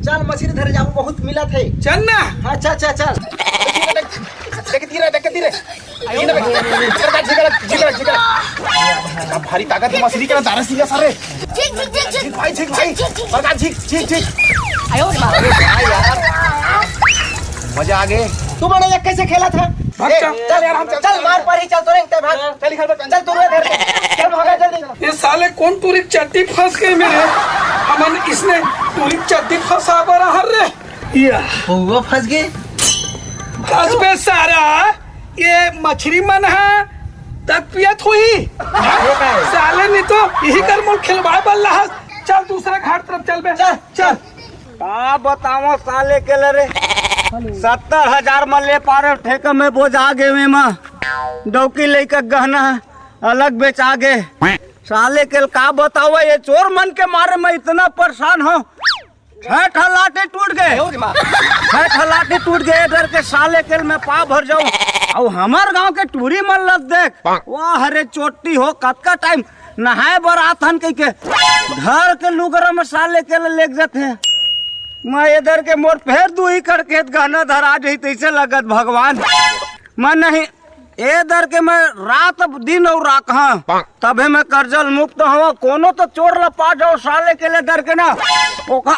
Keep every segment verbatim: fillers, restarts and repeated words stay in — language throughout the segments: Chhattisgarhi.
चल मछली धरे जाबो, बहुत मिलत हे। चल ना। हाँ, चल, चल, चल। देख, धीरे, देख, धीरे। ये ना, झिकरा, झिकरा, झिकरा, झिकरा। भारी ताकत हे मछली के ना, दारा सीला सारे। झिक, झिक, झिक, झिक। झिक भाई, झिक भाई। झिक, झिक, झिक। बड़का झिक, झिक, झिक। आयो रे माँ। अरे भाई यार। मजा आ गए। तू बड़ा ये कैसे खेला था? भाग ए, चल। चल यार, हम चल, चल, मार परी, चल, तो रे, भाग। चल, घर पे चल, तू रे, घर पे। चल, भागा जल्दी। ये साले कौन टूरी के चड्डी फंस गए मेरे? हमन इसने टूरी के चड्डी फंसा बर हर रे। या। पौवा फंस गए। फंस बे सारा, ये मछरी मन ह तक पियत होही। साले नहीं तो यही कर मोल खिलवाए बर लाहस। चल दूसरा घाट तरफ चल बे। चल, चल। का बतावं साले के ल रे, सत्तर हजार म ले पारे ठेका में बोझा गे में मा डौकी लइका गहना अलग बेचा गे। साले के ल का बतावं, ये चोर मन के मारे मैं इतना परेशान हूँ। छह ठा लाठी टूट गए, छह ठा लाठी टूट गए, डर के साले के ल मैं पाँव भर जाऊं। अउ हमर गांव के टूरी मन ल देख, वाह रे चोटी हो, कतका टाइम नहाए बर आथन कहिके घर के लुगरा में साले के ल लेग जाथे। मैं एदर के मोर फेर दू एकड़ खेत गहना धरा जही तइसे लगत भगवान। मैं नहीं, एदर के मैं रात दिन अउ राखहा, तभे मैं करजा ल मुक्त हवा। कोनो तो चोर ल पा जाओ साले के ल डर के ना, ओखा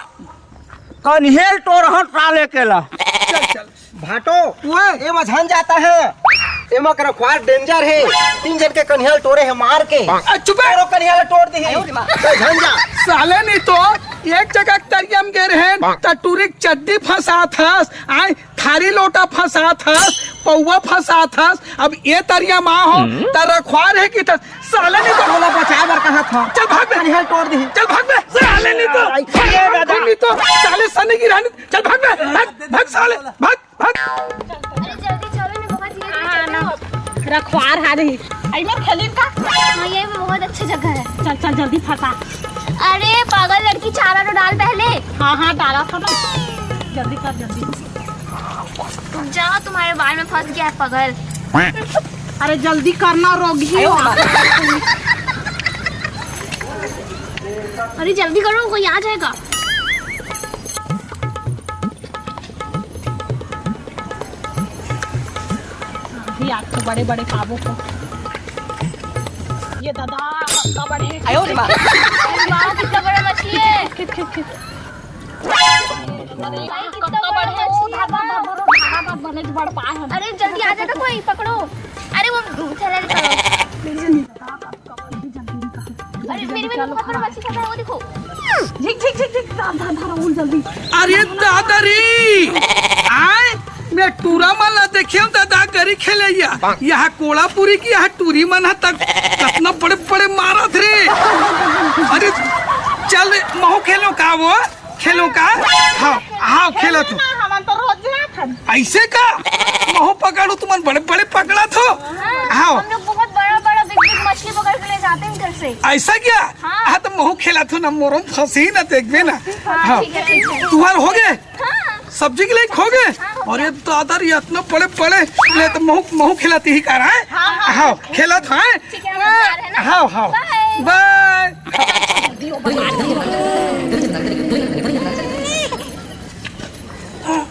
कन्हेल टोरहा साले के ल। चल, चल। भाटो, ओए। एमा झन जाता है, एमा के रखवार danger हे। तीन झन के कन्हेल टोरे हे मार के। आ, चुप हे। तोरो कन्हेल टोर दिही। तो झन जा। साले नहीं तो एक जगह तरिया म गे रहेन, त टूरी के चड्डी फंसात हस, आय थारी लोटा फंसात हस, पौवा फंसात हस। अब ये तरिया मा हो, त रखवार हे कि त साले नहीं तो। तोला बचाए बर कहा था। चल भाग बे। कन्हेल टोर दिही। चल भाग बे। साले नहीं तो। आई, ये दादा। नहीं तो साले सनी की रानी। चल भाग बे। भाग, भाग साले, भाग। भाग। अरे जल्दी चलो ना, बहुत धीरे धीरे हाँ, चलते ना। हो। रखवार हा रही। आई में खेली का? हाँ, ये भी बहुत अच्छी जगह है। चल, चल, जल्दी फंसा। अरे पागल लड़की, चारा तो डाल पहले। हाँ, हाँ, डाला था ना। जल्दी कर, जल्दी। जा, तुम्हारे बाल में फंस गया है पागल। अरे जल्दी करना, रोगी। अरे जल्दी करो, कोई आ जाएगा। अभी आज तो बड़े बड़े काबू को। ये दादा, कतका बड़े। आयो रे माँ। अरे वाह, कितना बड़ा मछली है। खिच, खिच, खिच। अरे, कितना बड़ा मछली है। भागा, भागा, भागा, बने बड़ पाए हम। अरे, जल्दी आ जाता कोई, पकड़ो। अरे, वो चला जाता है। अरे, मेरी, मेरी बहुत बड़ा मछली फंसा है, वो देखो। झिक, झिक, झिक, झिक, धर, धर, धर, उल जल्दी। अरे दादा रे, आय, मैं टूरा मन ला देखे हूँ दादा, गरी खेलैया। यहाँ कोड़ापुरी की यहाँ टूरी मन ह तक कतना बड़े बड़े मारत रे। अरे चल रे, महू खेलो का वो? खेलो का? हाँ, हाँ, खेला तू। हमन तो रोज जात हन। ऐसे का? महू पकड़ू, तुमन बड़े बड़े पकड़ा थो। हाँ, हाँ। हम लोग बहुत बड़ा बड़ा बिग बिग मछली पकड़ के ले जाते हैं घर से। ऐसा क्या? हाँ। हाँ, तो महू खेला थो ना, मोरम फंसी ना, देखबे ना। हाँ, हाँ। ठीक है, ठीक है। तुहार हो गए? हाँ। सब्जी के लिए खो गए? हाँ, हो गया। अरे दादा रे, इतना बड़े बड़े। ले तो महू, महू खेलाती ही कर, हैं? हाँ, हाँ। हाँ, खेला था, हैं? ठीक है, हम जा रहे हैं ना। हाँ, हाँ। बाय। बाय।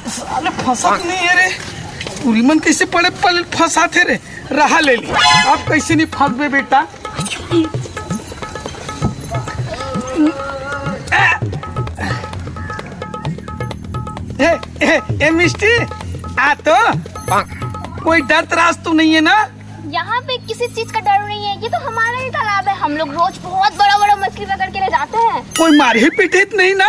साले फंसत नहीं है रे। टूरी मन कैसे बड़े बड़े फंसाथे रे। रहा ले ली। अब कैसे नहीं फंसबे बेटा? ए, ए, ए, मिस्टी, आ तो। कोई डर त्रास तो नहीं है ना? यहाँ पे किसी चीज का डर नहीं है, ये तो हमारा ही तालाब है। हम लोग रोज बहुत बड़ा बड़ा मछली पकड़ के ले जाते हैं। कोई मारही पीटही तो नहीं ना?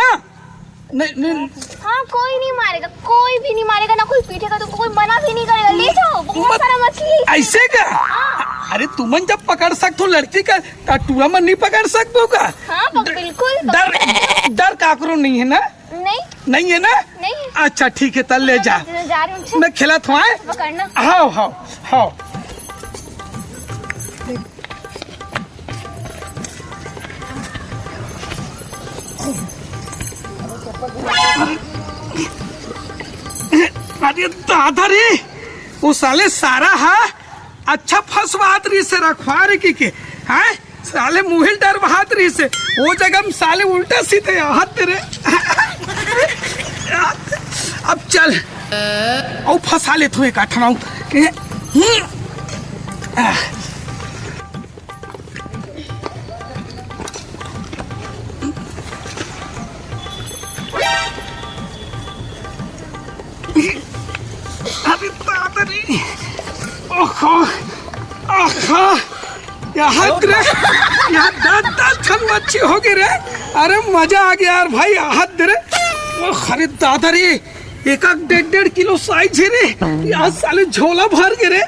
नहीं, नहीं। हाँ, कोई नहीं मारेगा, कोई भी नहीं मारेगा, ना कोई पीटेगा तुमको, कोई मना भी नहीं करेगा। ले जाओ, बहुत मत-, सारा मछली है इसमें। ऐसे का? हाँ। अरे तुमन जब पकड़ सकथो लड़की का, त टूरा मन नहीं पकड़ सकबो का? हाँ, पक-, बिल्कुल, पक-, डर, डर काकरो नहीं है ना? नहीं। नहीं है ना? नहीं। अच्छा ठीक है, त ले जा। मैं जा रही हूँ, अच्छा। मैं खेलत हूँ, आय? पकड़ना। हाव, हाव, हाव। अरे दादा रे, वो साले सारा हा अच्छा फंसवात रहिसे रखवार के, के, हैं? साले मुहिल डर बहात रहिस हे, वो जगह में साले उल्टा सीधे हाथ दे रे। अब चल, अउ फंसा ले तू एक आठ नौ। अरे बाप रे। ओहो। आहा। यहाँ रे। यहाँ दस दस ठन मच्छी हो गए रे। अरे मजा आ गया यार भाई, हाथ दे रे। ओ, अरे दादा रे, एक एक डेढ़ डेढ़ किलो साइज है रे। यार साले झोला भर गए रे।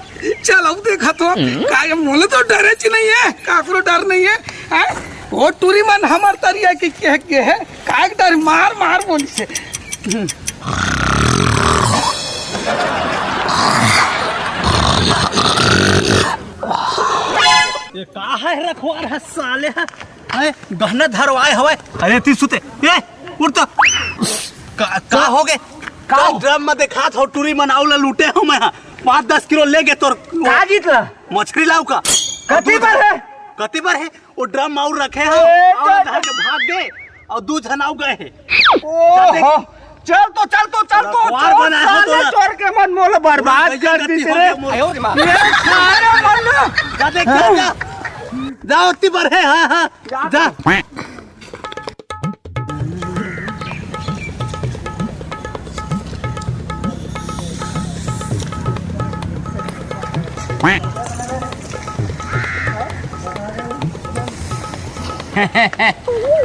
चल अब देखा तो, का ये मोला तो डरे च नहीं है, काकरो डर नहीं है, हैं? वो टूरी मन हमर तरिया के कह के है, का एक डर मार मार बोली से। ये का है रखवार है साले है? हैं? गहना धरवाए हवय। अरे ती सुते। ए, उठ तो। का, का हो गे? का? ड्रम में देखात हो, टूरी मन आऊ ला लूटे हो मैं। पाँच दस किलो ले गे तोर। का जीत ला? मछली लाऊ का? कति बर है? कति बर है? वो ड्रम आऊ रखे हो, ए, आऊ तो धर के भाग गे, अउ दू झन आऊ गए हे। ओहो, चल तो, चल तो, चल तो, रखवार चल बनाए हो साले तोला। चोर के मन मोला बर्बाद कर दी रे। ये सारे मन ना। जा देख, जा, जा। जा, ओती बर हे, हाँ, हाँ, जा।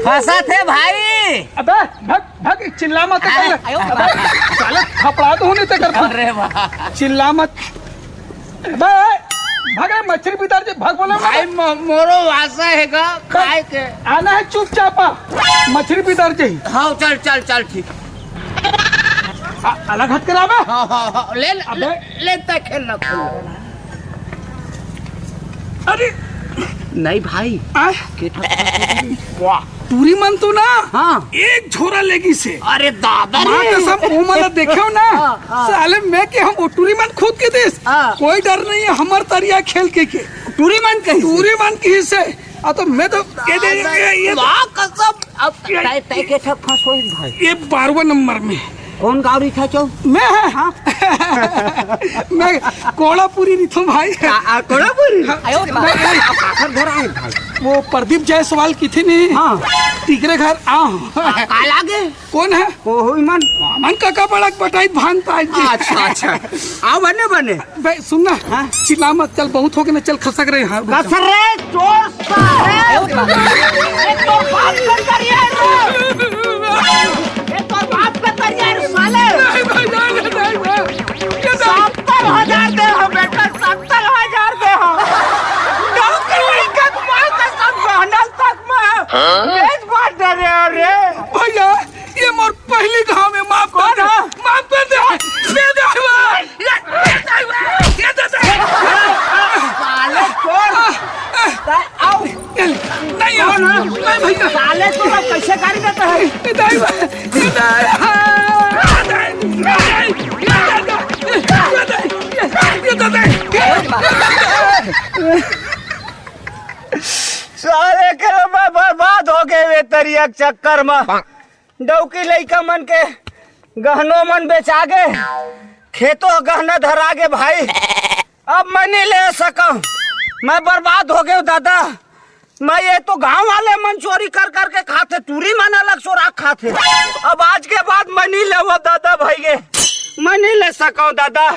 फंसत हे भाई। अबे भग, भग, चिल्ला मत कर। अबे, साले थपड़ा तो होने ते कर। अरे वाह। चिल्ला मत। अबे भग रे, मछली बिदर जी, भग बोले भाई। मोरो वासा है का? काय के? आना है चुपचाप, मछली बिदर जी। हाँ, चल, चल, चल, ठीक। अलग हट कर आबे। हाँ, हाँ, हाँ, ले, अबे। ले, ले, खेल ना, खेल ना। अरे नहीं भाई। आ? के ठक-, वाह। टूरी मन तो ना, हाँ। एक झोरा लेगिस हे। अरे दादा रे। कसम, वो मन देखे हो ना। हाँ, हाँ। साले मैं के हम वो टूरी मन खोद के देस। हाँ। कोई डर नहीं है, हमर तरिया खेल के के। टूरी मन कही से? टूरी मन कही से। आ तो मैं तो ये दे, ये, ये, ये वाह कसम। अब ये, तय, तय के ठक फंस होई भाई। ये बारहवाँ नंबर में। कौन गाड़ी था चौ? मैं है। हाँ। मैं कोड़ापुरी नहीं था भाई। आ, आ, कोड़ापुरी? हाँ। आयो, मैं, मैं, आखर घर आए भाई। वो प्रदीप जायसवाल की थी नहीं? हाँ। तीकरे घर आओ। आ, का लागे? कौन है? ओ, हो, ईमान। मन काका बड़ा बटाई भान ताज जी। अच्छा, अच्छा। आओ, बने, बने। बे, सुन ना। हाँ? चिल्ला मत, चल, बहुत हो गए ना, चल, खसक रहे हैं। खसक रहे, चोर साले। ये तो बाप का करिया है रे। ये तो बाप का करिया है रे, साले। नहीं भाई, नहीं, नहीं, नहीं, नहीं। ये तो सत्तर हजार दे हो बेटा, सत्तर हजार दे हो। नौकरी का माँ का सब गहना तक में। हाँ? बेच बांट दे रहे हो रे। भैया, ये मोर पहली घाव में माफ कर दे। कौन है? माफ कर दे। दे दे। ये, ये, ये, ये, ये, ये, ये, साले चोर। आ, आ, आओ। नहीं, कौन है? नहीं भैया। साले तो सब कैसे गाड़ी देता है? नहीं, नहीं, नहीं, नहीं, नहीं, नहीं, नहीं। साले के मैं बर्बाद हो गए वे तरिया के चक्कर में। डौकी लइका मन के गहनो मन बेचा गे, खेतो गहना धरा गे भाई। अब मैं नहीं ले सकंव, मैं बर्बाद हो गयो दादा। मैं ये तो गांव वाले मन चोरी कर कर के खाथे, टूरी मन अलग चोरा खाथे। अब आज के बाद मैं नहीं लेवो दादा भाई गे, मैं नहीं ले सकंव दादा।